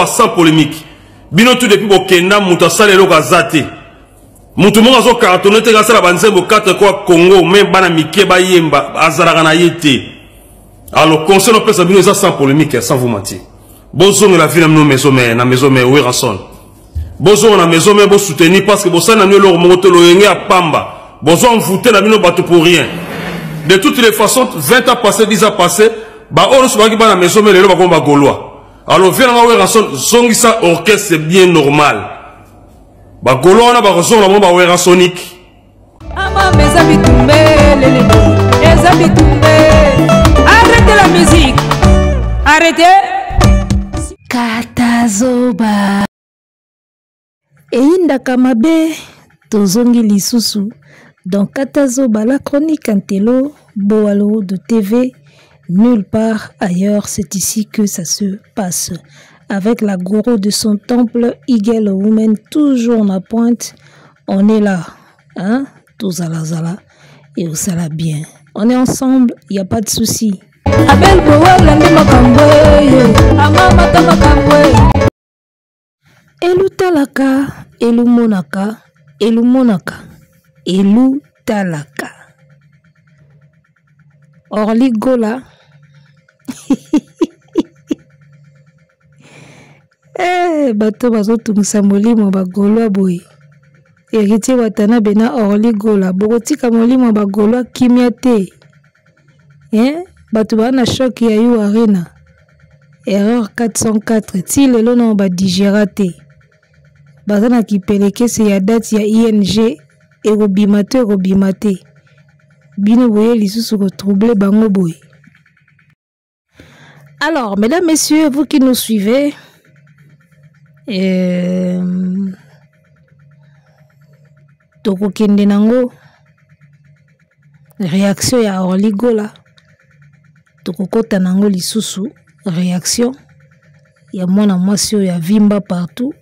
Sans polémique, bino tout depuis bokenda, moto asala eloko aza te. Moto moko azo cartonne te, asala banzembo 4 kwa Congo, même bana mike bayemba, azalaka na ye te. Alors conseil opesa bino eza sans polémique, sans vous mentir. Bozongela vie na bino maison mère, na maison mère Werrason. Bozonga na maison mère, bosoutenir parce que bosali na bino eloko moko te, loyenge ya pamba. Bozo envoûter na bino bato pour rien. De toutes les façons, 20 ans passés, 10 ans passés, ba oyo nyonso bazalaki bana maison mère lelo bakoma ba Gaulois. Alors viens na Werrason, zongisa orchestre bien normal. Ba Gaulois wana bakozonga bango ba Werrasonic. Amama eza bitumbe lele eza bitumbe. Arrêtez la musique. Arrêtez. Katazoba. Eyindaka mabe tozongi lisusu dans Katazoba la chronique Intello Boalo de TV. Nulle part ailleurs, c'est ici que ça se passe. Avec la gourou de son temple, Eagle Woman, toujours en pointe. On est là, hein, tozala zala, et osala bien. On est ensemble, il n'y a pas de souci. Abel Boal nde makambo amamata makambo. Elutalaka, elumonaka, elumonaka, elutalaka. Orly Gola. Eh, bato bazotungisa molimo ba Gaulois boye. Héritier Watanabe na Orly Gola, bokotika molimo ba Gaulois kimia te. Hein? Bato ba na choc ya U Arena. Erreur 404 ti lelo na ba digera te. Baza na kipelekese ya date ya ING ekobima te ekobima te. Bino boye lisusu ko troubler bango boye. Alors, mesdames, messieurs, vous qui nous suivez, tokokende nango réaction ya Orly Gola, tokokota nango lisusu réaction ya mwana mwasi oyo ya vimba partout,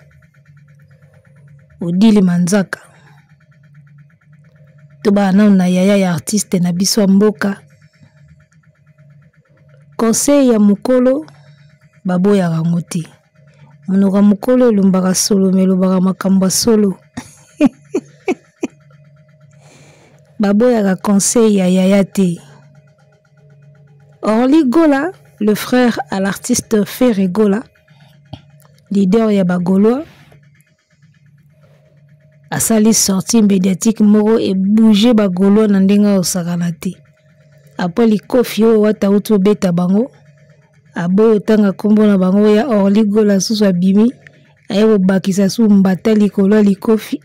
Odile Manzaka. Tobala nanu na yaya ya artiste na biso ya mboka. Conseil ya mokolo baboyaka yango te. Monoko ya mokolo elumbaka solo, me elobaka makambo ya solo. Baboyaka conseil ya yaya te. Orly Gola, le frère à l'artiste Ferre Gola, leader ya ba Gaulois, asali sortie médiatique moko ebouge ba Gaulois na ndenge ya kosakana te. Après likofi oyo wata auti obeta bango, aboyi otanga nkombo na bango ya Orly Gola susu abimi aye kobakisa su mbata likolo ya likofi.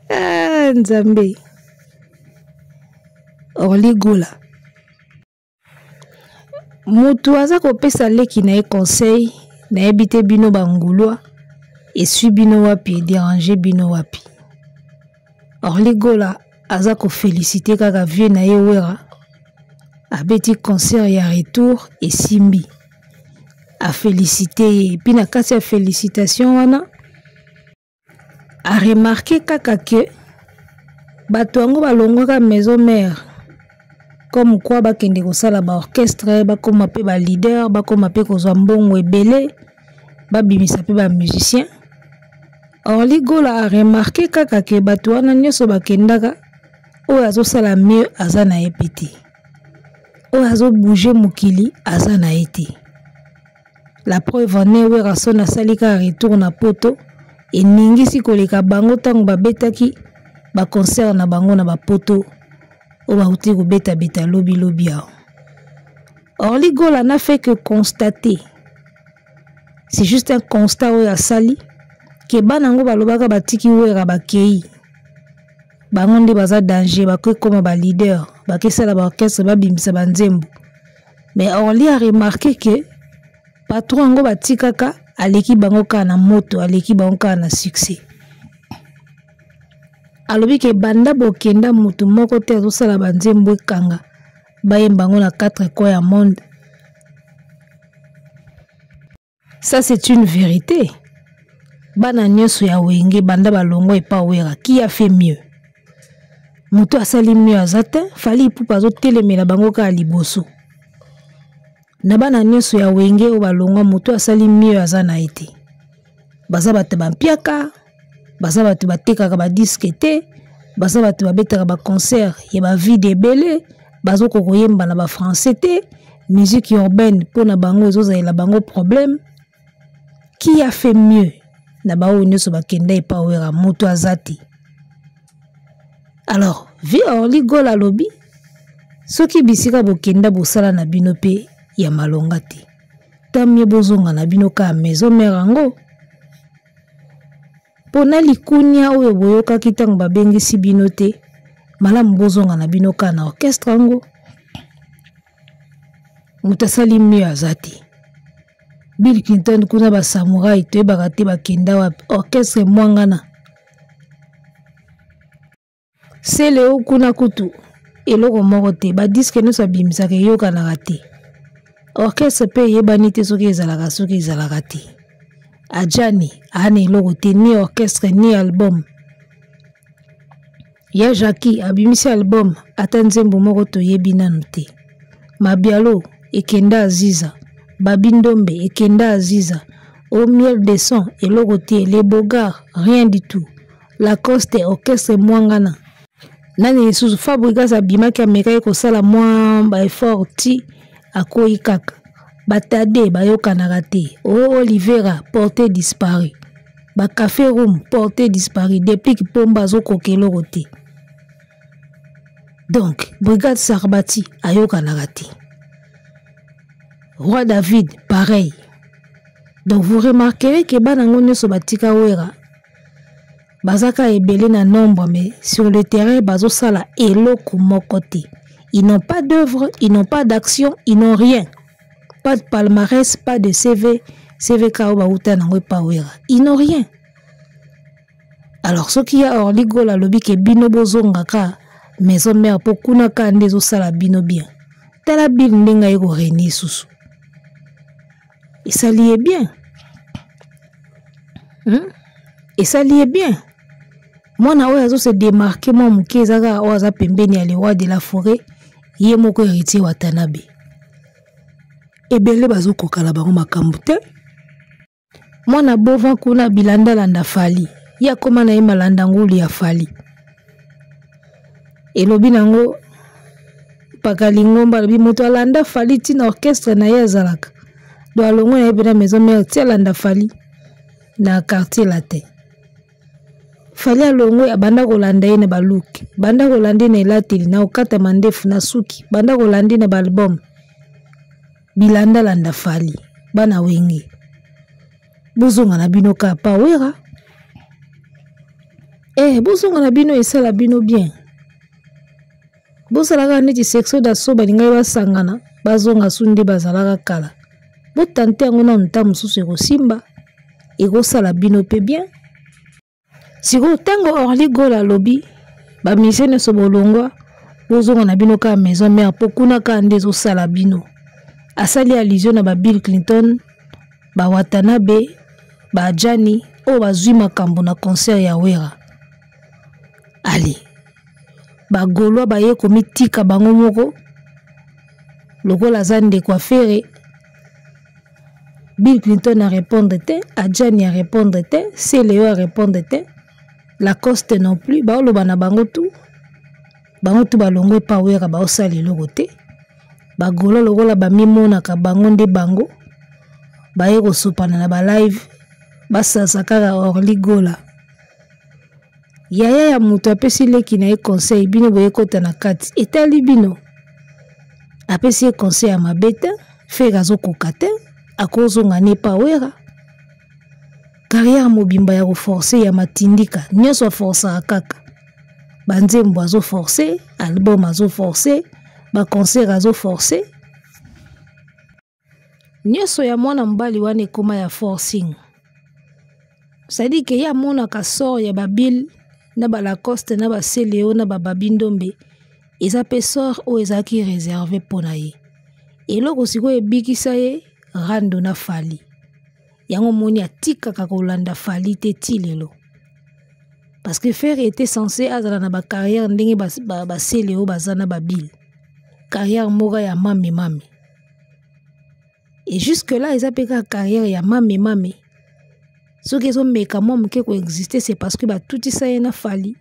Ah, Nzambe. Orly Gola moto aza kopesa leki na ye conseil, nayebi te bino bangulwa eswi bino wapi, ederange bino wapi. Orly Gola aza kofélicite kaka vieux na ye Wera, abeti concert ya retour esimbi, afélicite ye. Epuis na kati ya félicitation wana a remarqué kaka ke bato yango balongwaka maison mère comme quoi bakende kosala ba orchestre, bakoma pe ba leader, bakoma pe kozwa mbongo ebele, babimisa pe ba musicien. Orly Gola a remarqué kaka ke bato wana nyonso bakendaka, oyo azosala mieux aza na ye pe te, oyo azobouge mokili aza na ye te. La preuve en est, Werrason asali kaka retour na poto, eningisi koleka bango ntango babetaki ba concert na bango na ba poto oyo bauti kobetabeta lobi lobi awa. Orly Gola n'a fait que constater. C'est juste un constat oyo asali ke bana yango balobaka batiki Wera bakei. Bango nde baza danger, bakoki koma ba leader, bakesala ba orchestre, babimisa ba nzembo. Mais Orly a remarqué que patron yango batikaka aleki bango kaka na moto, aleki bango kaka na succès. Alobi ke banda bokenda moto moko te azosala ba nzembo ekanga, bayemba yango na 4 coins ya monde. Ça c'est une vérité. Bana nyonso ya Wenge banda balongwa epa Wera, qui a fait mieux? Moto asali mieux aza te, Fally Ipupa azotelemela bango kaka liboso. Na bana nyonso ya Wenge oyo balongwa, moto asali mieux aza na ye te. Baza bato bampiaka, baza bato batekaka badiske te, baza bato babetaka baconcert ya bavide ebele, bazokoka koyemba na bafrançais te, musique urbaine mpo na bango ezozalela bango problème. Qui a fait mieux na baoyo nyonso bakenda epa Wera? Moto aza te. Alors vi Orly Gola alobi soki bisika bokenda bosala na bino mpe ya malonga te, tamie bozonga na bino kaka maison mère yango, mpo na likunia oyo boyokaki ntango babengisi bino te, malamu bozonga na bino kaka na orchestre yango. Moto asali mieux aza te. Bill Clinton kuna ba samurai toyebaka te bakenda wapi, orchestre mwangana. Seleo kuna kutu eloko moko te, badiske nyonso abimisaka eyokanaka te, orchestre mpe eyebani te soki ezalaka soki ezalaka te. Ajani aa na eloko te, ni orchestre ni album. Ya Jackie abimisi album ata nzembo moko toyebi nanu te. Mabialo ekenda Aziza, Babi Ndombe ekenda Aziza, au miel de son eloko te, les Bogards rien du tout. Lacoste orchestre mwangana. Nani lisusu Fabregas abimaki amekaki kosala mwa ba effort ti akoyi kaka. Batade bayokanaka te. O Oliveira porté disparu. Ba café room porté disparu. Deplick Pomba azokoka eloko te. Donc Brigade Sarbati ayokanaka te. Roi David pareil. Donc vous remarquerez que bana ngo nyonso batika Wera bazaka ebele na nombre, mais sur le terrain bazosala eloko moko te. Ils n'ont pas d'œuvre, ils n'ont pas d'action, ils n'ont rien. Pas de palmarès, pas de CV, CVK oyo bauta nango epa Wera. Ils n'ont rien. Alors soki ya Orly Gola alobi ke bino bozonga ka maison mère po kuna ka nde ezosala bino bien. Tala Bill ndenge aye ko renier susu. Esali ye bien. Esali ye bien. Mwana oyo azo se démarquer mwa moke eza kaka oyo aza pembeni ya le roi de la forêt, ye moko Héritier Watanabe. Ebele bazokokala bango makambo te. Mwana bova kuna bilandalanda Fally, ye akoma na ye malanda ngulu ya Fally. Elobi nango mpaka lingomba alobi moto alanda Fally ti na orchestre na ye azalaka. Do alongwe na ye mpe na maison mère ti alanda Fally na quartier latin. Fally alongwe abanda kolanda ye na ba look, banda kolanda ye na elateli, na kokata mandefu, na suki, banda kolanda ye na ba album. Bilandalanda Fally, bana Wenge. Bozonga na bino kaka pa Wera. Bozonga na bino esala bino bien. Bozala kaka neti section d'assaut balingaki basangana, bazonga su nde bazalaka kala. Botante yango nanu ntango mosusu ekosimba, ekosala bino pe bien. Sikoyo ntango Orly Gola alobi ba musiciens nyonso bolongwa, bozonga na bino kaka maison mère po kuna kaka nde ezosala bino. Asali allusion na ba Bill Clinton, ba Watanabe, ba Adjani oyo bazwi makambo na concert ya Wera. Allez, ba Gaulois baye komitika bango moko lokola aza ndeko ya Ferre. Bill Clinton a répondre te, Adjani a répondre te, Celeo a répondre te, Lacoste non plus, baoloba na bango tout. Bango tout balongwe pa Wera baosala eloko te. Ba Gaulois lokola bamimonaka bango nde bango baye kosopana na ba live, basasa kaka Orly Gola. Yaya ya moto apesi leki na ye conseil, bino boye kota na kati, etali bino. Apesi ye conseil ya mabe te, Ferre azokoka te, akozonga ne pa Wera. Carrière mobimba ya koforcer ya matindika, nyonso aforçaka kaka. Ba nzembo azoforcer, album azoforcer, ba concert azoforcer. Nyonso ya mwana mobali wana ekoma ya forcing. C'est-à-dire que ye amonaka sort ya ba Bill na ba Lacoste na ba Celeo na ba Babi Ndombe eza pe sort oyo ezalaki réservé mpo na ye. Eloko sikoyo ebikisa ye rando na Fally. Yango moni atikaka kolanda Fally te ti lelo. Parce que Ferre était censé azala na ba carrière ndenge ba Celeo baza na ba Bill. Carrière moko ya mami mami. Et jusque là eza mpe kaka carrière ya mame mame. Soki ezomeka mwa moke koexiste, c'est parce que batutisa ye na Fally.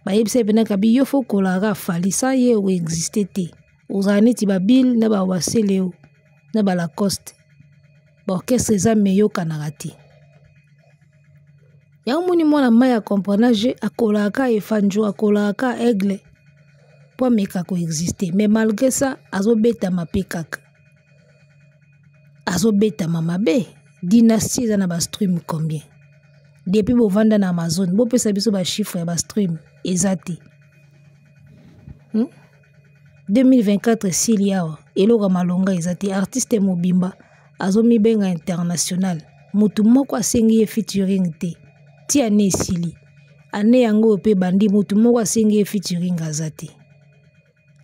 Bayebisa ye mpena kabi yo fo kolaka Fally, sans ye oexiste te. Ozala neti babile na bawaseleo na balacoste, baorchestre eza meyokanaka te. Yango moni mwana mai ya comprenage akolaka efanjo, akolaka aigle mpo ameka koexiste, mais malgré ça azobetama mpe kaka, azobetama mabe. Dynastie eza na bastream combien depuis bovanda na Amazon? Bopesa biso bachiffre ya bastream, eza te. 2024 esili awa, eloko ya malonga eza te. Artiste mobimba azomibenga international, motu moko asengi ye featuring te. Ti ane esili, ane yango oyo mpe bandi, motu moko asengi ye featuring aza te.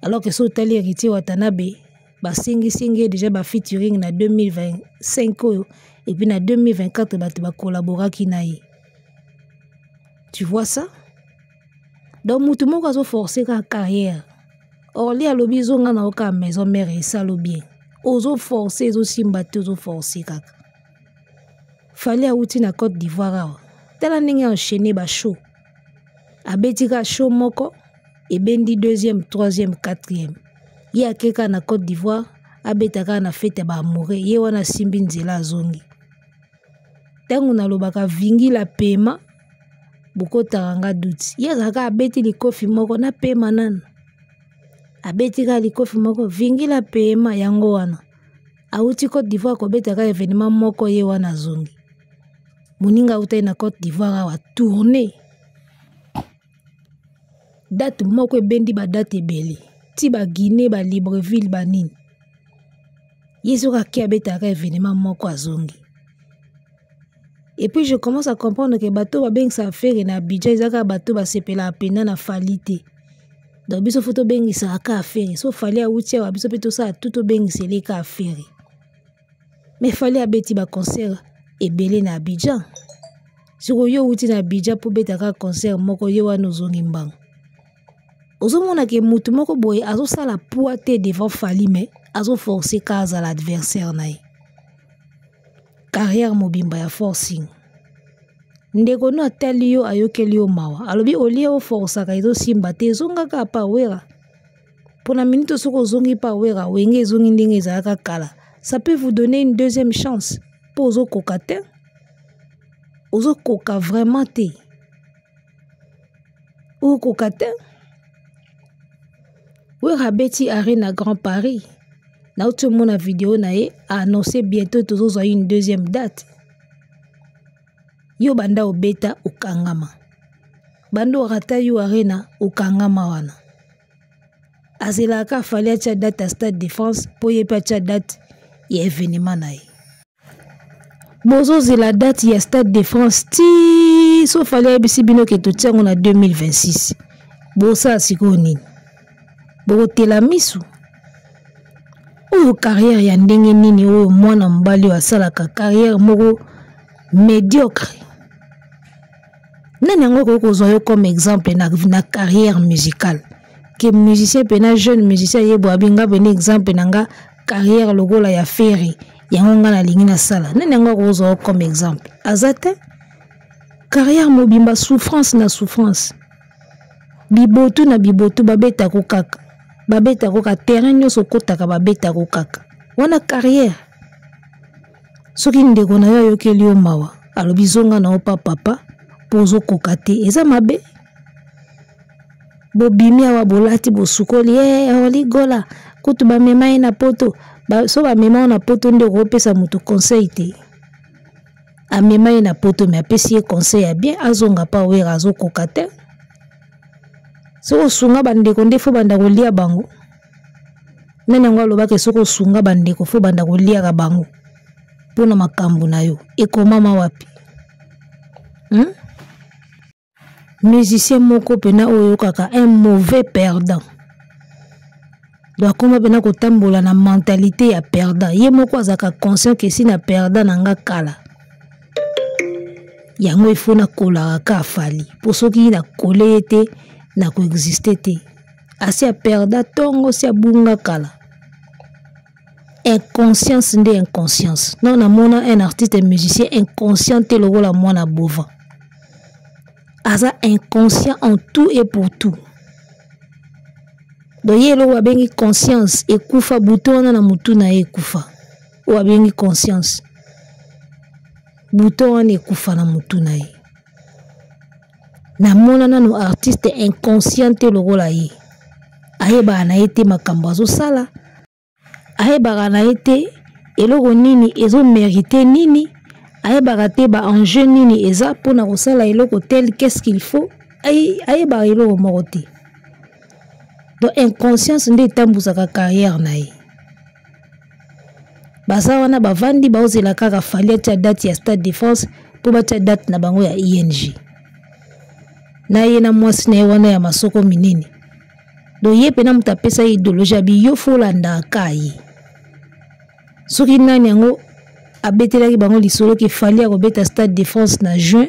Alors que so otali Héritier Watanabe, basengisengi ye déjà ba featuring na 2025 oyo, et puis na 2024 bato bakolaboraki na ye. Tu vois ça? Donc motu moko azoforce kaka carrière. Orly alobi ezonga na oka maison mère, esalo bien, ozoforce ezosimba te, ozoforce kaka. Fally awuti na Côte d'Ivoire awa, tala ndenge enchaîné bashow, abeti kaka show moko ebendi deuxième, troisième, quatrième. Ye ake kaka na Côte d'Ivoire, abeta kaka na fete ya baamoureux, ye wana asimbi nzela azongi. Ntango nalobaka vingila pema, bokotaka nga duti. Ye azalaka abeti likofi moko na pema nanu, abeti kaka likofi moko vingila pema, yango wana awuti Côte d'Ivoire kobeta kaka événement moko, ye wana azongi. Moninga awutaki na Côte d'Ivoire awa tourne date moko ebendi badate ebele ti baguinée, balibreville, banini. Ye soki ake abetaka événement moko azongi. Et puis je commence à comprendre que bato babengisaka Ferre na Abidjan eza kaka bato basepelaka mpenza na Fally te. Donc biso fo tobengisaka kaka Ferre. So Fally awuti awa, biso mpe tosala tu tobengisele kaka Ferre. Mais Fally abeti baconcert ebele na Abidjan. Sikoyo yo owuti na Abidjan mpo obeta kaka concert moko, ye wana ozongi mbango. Ozomona ke motu moko boye azosala poids te devant Fally, mais azoforce kaka azala adversaire na ye. Carrière mobimba ya forcing. Ndeko no atali yo, ayokeli yo mawa, alobi olie oforsaka ezosimba te, ezongaka pa Wera. Mpona minute soki ozongi pa Wera, Wenge ezongi ndenge ezalaka kala, ça peut vous donner une deuxième chance. Mpo ozokoka te, ozokoka vraiment te, okoka te. Wera abeti Arena Grand Paris, nauti omona video na ye annonce bientôt tozozwa une deuxième date. Yo banda obeta okangama, banda orata yo Arena okangama wana. Azelaka Fally atia date ya Stade de France mpo ye mpe atia date ya événement na ye. Bozozela date ya Stade de France ti so Fally ayebisi bino ke totia yango na 2026, bosala sikoyo nini? Bokotela misu. Oyo carrière ya ndenge nini oyo mwana mobali oyo asalaka carrière moko médiocre? Nani yango okoki kozwa yo comme exemple na carrière musicale? Ke musicien pena jeune musicien ye boye abi nga pena exemple na nga carrière lokola ya Ferre, yango nga nalingi nasala. Nani yango akozwa yo comme exemple? Aza te. Carrière mobimba souffrance na souffrance, bibotu na bibotu, babetako kaka, babetako kaka, terrain nyonso okotaka babetako kaka. Wana carrière? Soki ndeko na yo ayokeli yo mawa, alobi zonga na yo pa papa mpo ozokoka te, eza mabe. Bobimi awa, bolati, bosukoli ye oligola kutu bamema ye na poto. So bamema yo na poto nde okopesa moto conseil te. Amema ye na poto, me apesi ye conseil ya bien, azonga pa Wera, azokoka te. Soki osunga bandeko nde fo banda kolia bango. Nani yango alobaka soki osunga bandeko fo banda koliaka bango mpona makambo na yo? Ekomama wapi? Musicien moko mpena oyo oyokaka un mauvais perdant, donc akoma mpena kotambola na mentalité ya perdant. Ye moko azalaka conscient ke si na perdant na nga kala, yango ifo nakolaka ka Fally, mpo soki nakole ye te nakoexiste te. Asi aperda ntongo, si abunga kala. Inconscience nde inconscience. Non, namona un artiste musicien inconscient te lokola mwana Bova. Aza inconscient en tout et pour tout. Donc ye eloko babengi conscience ekufa, bouton wana na mutu na ye ekufa. Oyo babengi conscience, bouton wana ekufa na mutu na ye. Namona nanu artiste inconscient te lokola ye. Ayebaka na ye te makambo azosala, ayebaka na ye te eloko nini ezomerite nini, ayebaka te ba enjeu nini eza mpona kosala eloko tel, qu'est-ce qu'il faut, ayebaka eloko moko te. Donc inconscience nde etambusaka carrière na ye. Baza wana bavandi baozela kaka Fally atia date ya Stade de France mpo batia date na bango ya ING. Na ye na mwasi na ye wana ya masoko minene. Donc ye pena moto apesa ye idéologie abi yo fo olandaka ka ye. Soki nani yango abetelaki bango lisolo ke Fally akobeta Stade de France na juin,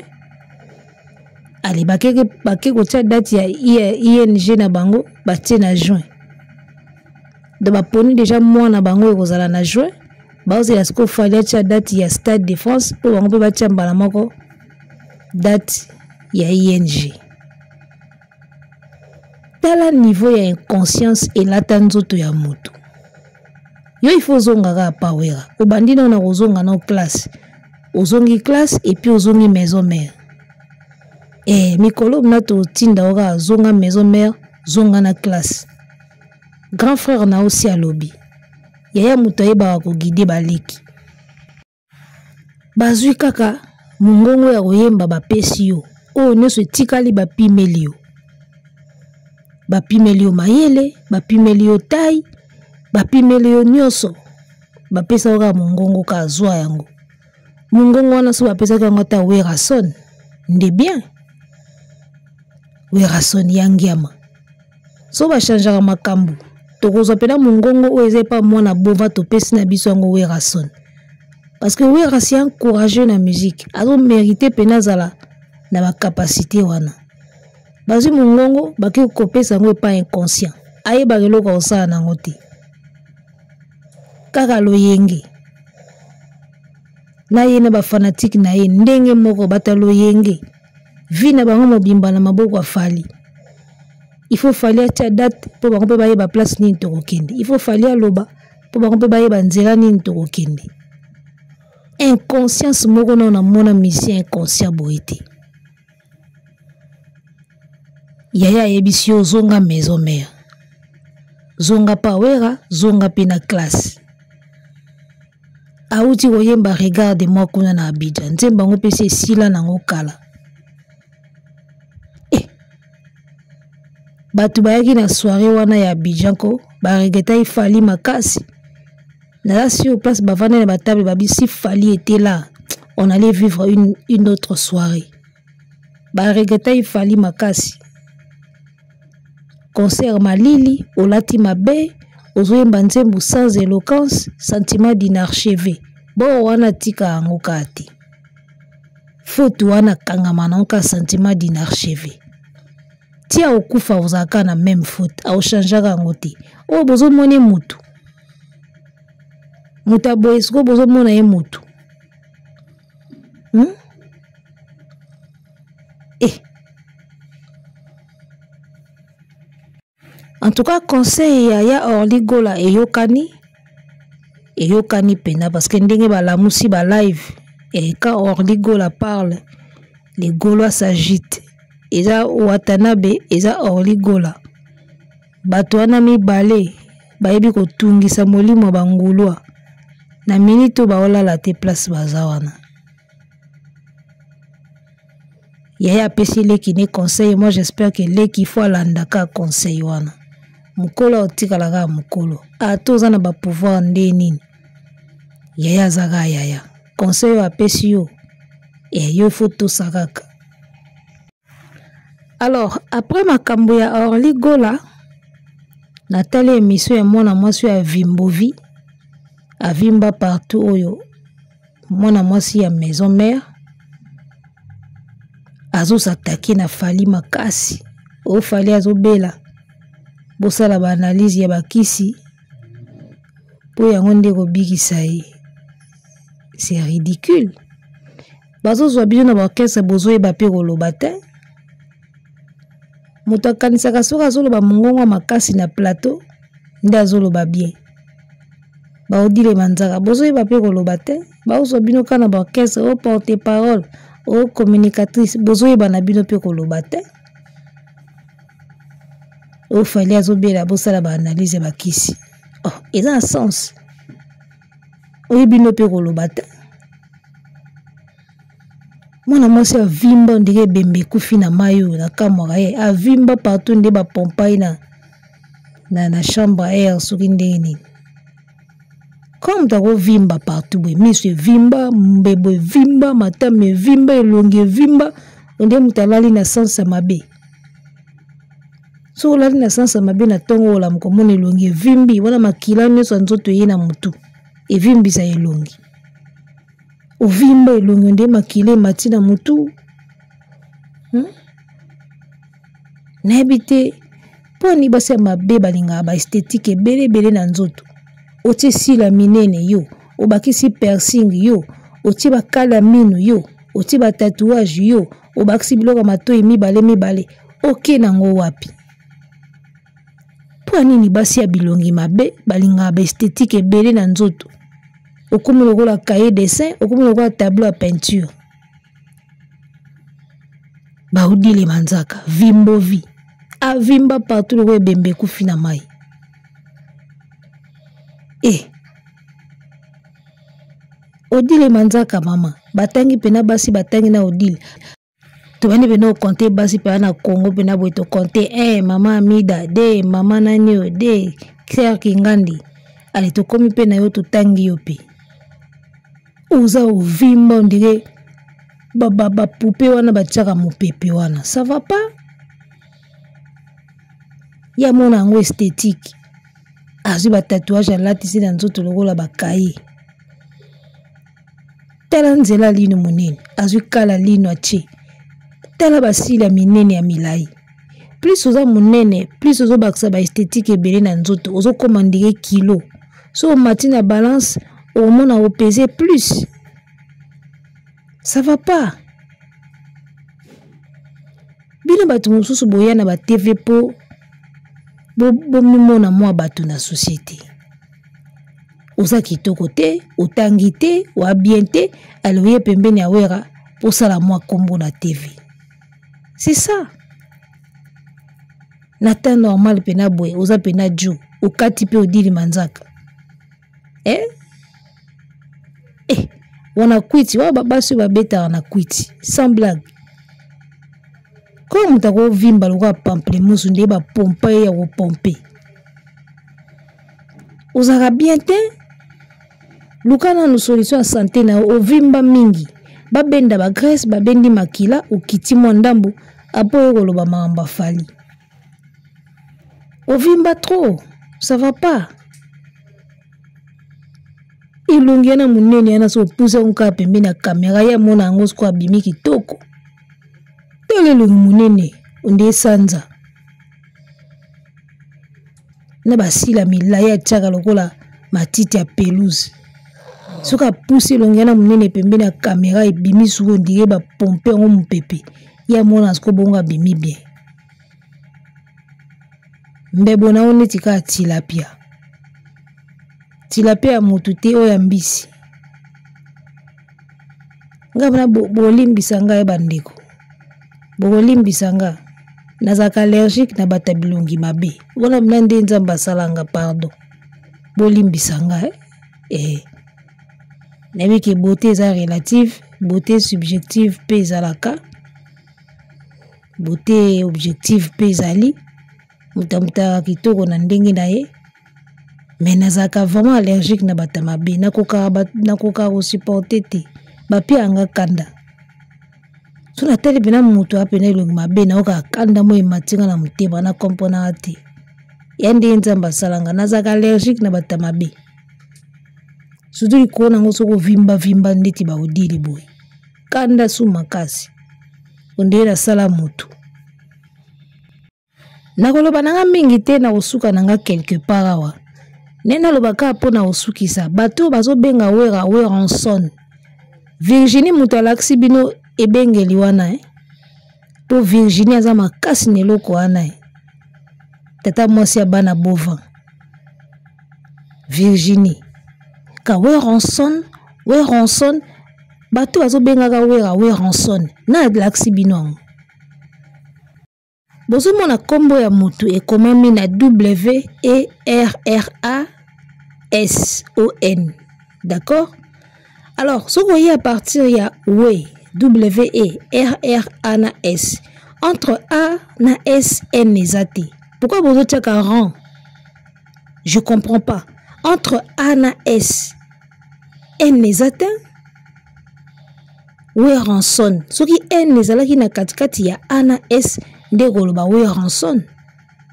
ale bake kotia date ya ING na bango batie na juin. Donc baponi déjà mwana bango ekozala na juin, baozela sikoyo Fally atia date ya Stade de France mpo bango mpe batia mbala moko date ya ING. Tala niveau ya inconscience elata nzoto ya moto. Yo il faut ozonga kaka pa Wera. Obandi nao na kozonga nao classe. Ozongi classe et puis ozongi maison mère. Mikolo mna totinda yo kaka zonga maison mère, zonga na classe. Grand frère na aussi alobi. Yaya moto ayebaka koguide baleki. Bazwi kaka mongongo ya koyemba bapesi yo. Oyo nyonso etikali bapimeli yo. Bapimeli yo mayele, bapimeli yo taille, bapimeli yo nyonso. Bapesa yo kaka mongongo kaka zwa yango. Mongongo wana so bapesaki yango ata Werrason, nde bien. Werrason ya ngiama. So bachangeaka makambo, tokozwa mpena mongongo oyo eza epa mwana Bova topesi na biso yango Werrason. Parce que Werra c'est un courageux na musique, azo mériter pena zala na ba capacité wana. Bazwi mongongo bake kopesa yango epa inconscient, ayebaka eloko akosala nango te. Kaka loyenge na ye na ba fanatique na ye ndenge moko bata loyenge vie na bango mobimba na maboko ya Fally. Il faut Fally atia date po bango mpe bayeba place nini tokokende. Il faut Fally aloba po bango mpe bayeba nzela nini tokokende. Inconscience moko na namona musicien inconscient boye te. Yaya ayebisi yo zonga maison mère, zonga pa Wera, zonga pe na classe. Auti koyemba regarde moi kuna na Abidjan, nzembo yango mpe se esila nango kala. Bato bayaki na soirée wana ya Abidjan ko ba regretaki Fally makasi. Naza sur place bavandaki na ba table babi si Fally était là, on allait vivre une autre soirée. Ba regretaki Fally makasi. Concert malili, olati mabe, ozoyemba nzembo sans éloquence, sentiment d'inachevé. Bo wana tika yango kaka te. Faute wana kangama na yango kaka sentiment d'inachevé. Tia okufa ozalaka na même faute, aochangeaka yango te. Oyo bozomona ye mutu. Mutu aboye sikoyo bozomona ye mutu. En tout cas, conseil ya ya Orly Gola eyokani, eyokani pena parce que ndenge balamusi ba live et quand Orly Gola parle, les Gaulois s'agitent. Eza Watanabe, eza Orly Gola. Bato wana mibale bayebi kotungisa molimo ba ngulwa. Na minute oyo baolala te place baza wana. Yaya apesi leki ne conseil, moi j'espère que leki faut alandaka conseil wana. Mokolo otikala kaka mokolo. Ata oza na ba pouvoir nde nini. Yaya aza kaka yaya. Conseil oyo apesi yo, yo faut tosa kaka. Alors, après makambo ya Orly Gola, natali émission ya mwana mwasi ya Vimbovi, avimba partout oyo mwana mwasi ya maison mère azosatake na Fally makasi. Oyo Fally azobela, bosala ba analyse ya bakisi. mpo yango nde ekobikisa ye. C'est ridicule. Bazozwa bino na baorchestre, bozoyeba mpe koloba te. Moto akanisaka soki azoloba mongongo ya makasi na plateau nde azoloba bien. Baodile manzaka, bozoyeba mpe koloba te. Bazozwa bino kaka na baorchestre, o porte parole, o communicatrice, bozoyeba na bino mpe koloba te. Oyo Fally azobela, bosala baanalyse ya bakisi. Oh, eza na sens. Oyebi no mpe koloba te. Mwana mwasi avimba ndenge ebembe ekufi na mai oyo, nakamwaka ye. Avimba partout nde bapompa ye na chambre air soki ndenge nini. Comme moto akovimba partout boye, miso evimba, mbebo evimba, matama evimba, elongi evimba, onde moto alali na sens ya mabe. Soki olali na sens ya mabe na ntongo olamuka omona elongi evimbi, wana makila nyonso ya nzoto eye na motu, evimbisa elongi. Ovimba elongi nde makila emati na motu. Nayebi te mpo ni basi ya mabe balingaka ba esthétique ebele ebele na nzoto. Otie sila minene yo, obakisi piercing yo, otie bakala minu yo, otie ba tatouage yo, obakisi biloko ya matoi mibale mibale, oke nango wapi? Mpo nini basi ya bilongi mabe balingaka ba esthétique ebele na nzoto? Okomi lokola cahier dessin, okomi lokola tableau ya peinture. Baudile manzaka, vimbovi, avimba partout lokola ebembe ekufi na mai. Odile manzaka mama, batangi pena basi, batangi na Odile. Tobandi pena okonte basi pena na Congo pena boye tokonte 1 mama Amida, 2 mama nani oyo, 2 Claire Kingandi. Ale tokomi pe na yo, totangi yo pe. Oza ovimba on dirait ba poupée wana batiaka mopepe wana. Ça va pas? Ya mona yango esthétique. Azwi ba tatouage alatisi na nzoto lokola ba cahier. Tala nzela lino monene, azwi kala lino atie. Tala basila minene ya milai. Plus oza monene, plus ozobakisa ba esthétique ebele na nzoto, ozokoma ndenge kilo. So omati na balance, omona opese plus. Ça va pas. Bino bato mosusu boya na ba TV po bomimona mwa bato na société. Oza kitoko te, otangi te, oa bien te, alors ye pembeni ya Wera posala mwa kombo na TV. C'est ça. Na temps normal pena boye, oza pena jo, okati pe odili manzaka. Wana kwiti, wana basi oyo babetaka na kwiti, sans blague. Comme moto akovimba lokola pamplemousse nde ba pompa ye ya kopompe. Ozalaka bien te? Luka nanu solution ya santé na yo, ovimba mingi. Babenda ba graisse, babendi makila, okiti mwa ndambu, apo oyo koloba makambo ya Fally. Ovimba trop, ça va pas. Elongi yana monene yana so opusa yango kaka pembeni ya kamera, ye amona yango sikoyo abimi kitoko. Tala elongi monene onde esanza. Na basila milai atiaka lokola matiti ya pelouse. Soki apusi elongi yana monene pembeni ya kamera ebimi sikoyo ondire ba pompe yango mopepe. Ye amona sikoyo bongo abimi bien. Mbebo na yo neti kaka tilapia. Tilapia ya motu te, oyo ya mbisi. Nga mpena bolimbisa ngai bandeko. Bokolimbisa nga. Nazalaka allergique na bato ya bilongi mabe. Wana mpena nde Nzambe asala nga, pardon. Bolimbisa nga, Nayebi ke beauté eza relative, beauté subjective pe ezalaka. Beauté objective pe ezali. Moto amutaka kitoko na ndenge na ye. Mais nazalaka vraiment allergique na bato ya mabe. Nakokaka kosupporter te. Bapia yanga kanda. So natali mpena moto ya pena elongi mabe, nayokaka kanda moi emati nga na motema, na comprenaka te. Ya ndenge Nzambe asalanga, nazalaka allergique na bato ya mabe. Surtout likolo nango soki ovimba-vimba ndeti ba Odile boye. Kanda su makasi. Ondenge nasala motu. Nakoloba nanga mingi te, nakosuka nanga quelque part awa. Nde naloba kaka mpo na kosukisa, bato oyo bazobenga Wera Werrason, Virginie moto alakisi bino ebengeli wana eh? Mpo Virginie aza makasi na eloko wana eh? Tata mwasi ya bana Bova Virginie ka Werrason, Werrason, bato bazobengaka Wera Werrason, na alakisi bino yango. Bozomona nkombo ya motu ekomami na W E R R A S O N. D'accord? Alors, soki oye à partir ya W, W E R R A na S, entre A na S N eza te. Pourquoi bozotiaka rang? Je comprends pas. Entre A na S, N eza te. Werrason, soki N ezalaki na katikati ya A na S nde koloba Werrason.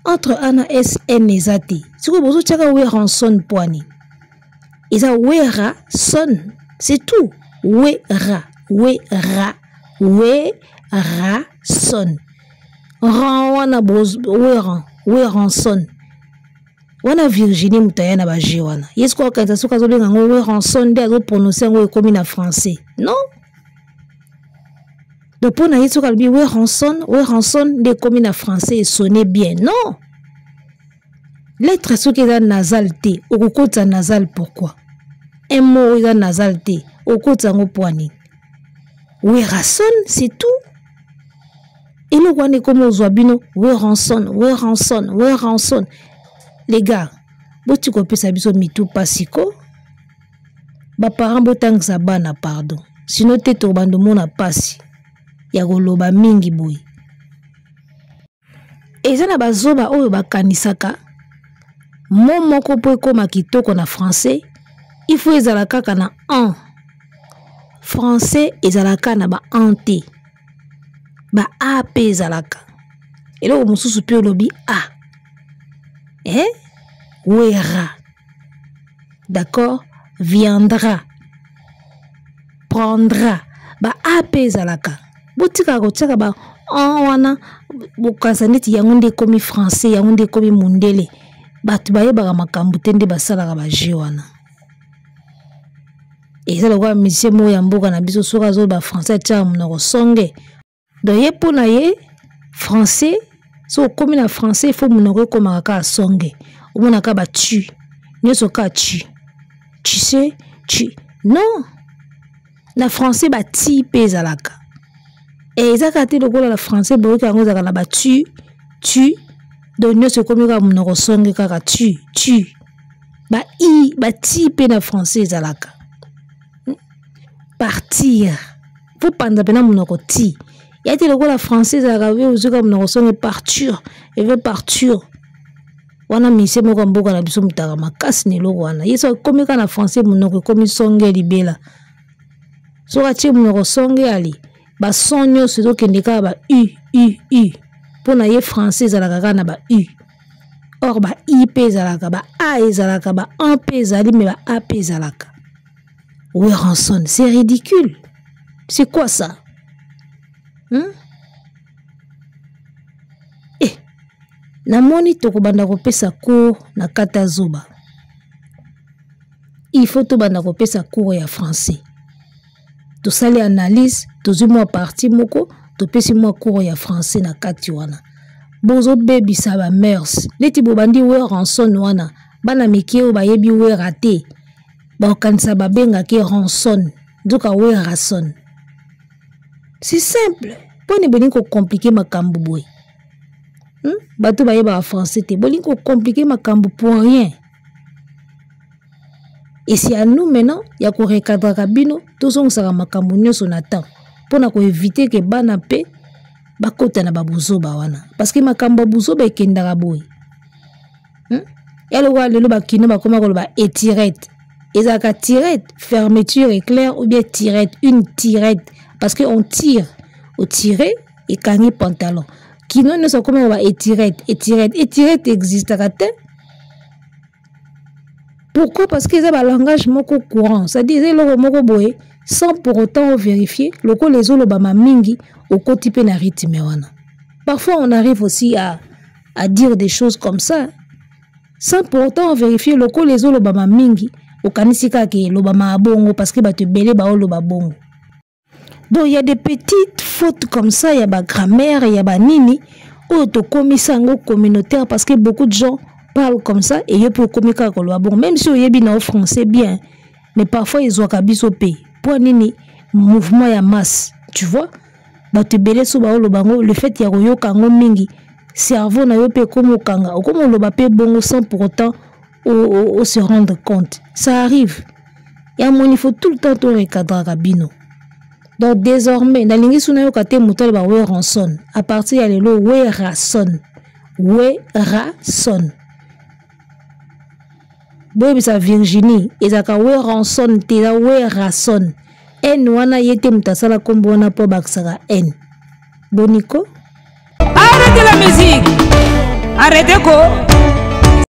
Entre A na S, N eza te. Sikoyo bozotiaka Werrason mpo nini? Eza Werrason, c'est tout. Werra, Werra, Werrason. Ran wana Werran, Werrason. Wana Virginie moto aya na ba jeu wana. Ye sikoyo akanisa soki azobenga yango Werrason nde azoprononce yango ekomi na français. Non? Donc mpo na ye soki alobi Werrason, Werrason nde ekomi na français esonne bien. Non? Lettre soki eza nasal te, okokotisa nasal pourquoi? Un mot oyo eza nasal te, okokotisa yango mpo nini? Werrason, c'est tout. Eloko wana ekomi ozwa bino Werrason, Werrason, Werrason. Les gars, boti kopesa biso mitu pasi ko. Ba parents botangisa bana pardon. Sinon te tokobanda omona pasi ya koloba mingi boye. Eza na bazoba oyo bakanisaka mot moko po ekoma kitoko na français, il faut ezala kaka na en. Français ezalaka na ba en te. Ba a pe ezalaka. Eloko mosusu pe olobi a. Eh? Wera. D'accord? Viendra. Prendra. Ba a pe ezalaka. Botikaka kotiaka ba en wana, bokanisa neti yango nde ekomi français, yango nde ekomi mondele. Bato bayebaka makambo te nde basalaka ba jeu wana. Eza lokola musicien moko ya mboka na biso soki azoloba français atiaka monoko songe. Donc ye mpo na ye français, soki okomi na français il faut monoko ekomaka kaka songe. Omonaka ba tu, nyonso kaka tu. Tu sais, tu. Non. Na français ba ti pe ezalaka. Et eza kaka te lokola na français boyoki yango ezalaka na ba tu, tu. Donc nyonso ekomi kaka monoko songe kaka tu, tu. Ba i, ba ti pe na français ezalaka. Partir. Faut panza pena monoko ti. Ya te lokola français ezalaka pe ozwi kaka monoko songe partir, je veux partir. Wana mise moko ya mboka na biso mutaka makasi na eloko wana. Ye soki akomi kaka na français monoko ekomi songe libela. Soki atie monoko songe ali, ba son nyonso ezokende kaka ba u, u, u. Mpo na ye français ezalaka kaka na ba u. Or ba i pe ezalaka, ba a ezalaka, ba an pe ezali, mais ba a pe ezalaka. Werrason, c'est ridicule. C'est quoi ça? Eh, namoni tokobanda kopesa cours na kata zoba. Il faut tobanda kopesa cours ya français. Tosali analyse, tozwi mwa partie moko, topesi mwa cours ya français na kati wana. Bozobebisa ba mœurs. Neti bobandi Werrason wana, bana mike oyo bayebi Werra te, bakokanisa babengaki Ranson, nzoka Werrason. C'est simple. Poni bolingi ko compliquer makambo boye. Bato bayebaka français te, bolingi ko compliquer makambo pour rien. Et c'est à nous maintenant ya ko recadraka bino, tozongisaka makambo nyonso na temps pona ko éviter que bana pe bakota na ba buzoba wana, parce que makambo ya buzoba ekendaka boye. Ya lokola lelo bakino bakoma koloba etirette. Ezalaka tirette, fermeture éclair ou bien tirette, une tirette, parce que on tire, on tire ekangi pantalon. Kino nyonso akoma koloba etirette, etirette, etirette existaka te. Pourquoi? Parce que eza ba langage moko courant, c'est-à-dire eza eloko moko boye sans pour autant vérifier, lokola ezolobama mingi okoti pe na rythme wana. Parfois on arrive aussi à dire des choses comme ça. Sans pour autant vérifier lokola ezolobama mingi, okanisi kaka elobama bongo parce que bato ebele baoloba bongo. Donc il y a des petites fautes comme ça, il y a ba grammaire, il y a ba nini oyo tokomisa yango communautaire parce que beaucoup de gens parlent comme ça et yo mpe okomi kaka koloba bongo, même si oyebi na yo français bien, mais parfois ezwaka biso mpe mpo nini mouvement ya masse, tu vois, bato ebele so baoloba yango, le fait ya koyoka yango mingi, cerveau na yo mpe ekomi okanga, okomi oloba mpe bongo sans pour autant o se rendre compte. Ça arrive ya moni, il faut tout le temps to recadraka bino. Donc désormais nalingi so nayoka te moto aloba Werrason. À partir ya lelo, Werrason, Werrason. Boyebisa Virginie, ezalaka Werrason te, eza Werrason. N wana ye te moto asala nkombo wana mpo abakisaka n boniko. Arrêtez la musique, arrêtez ko.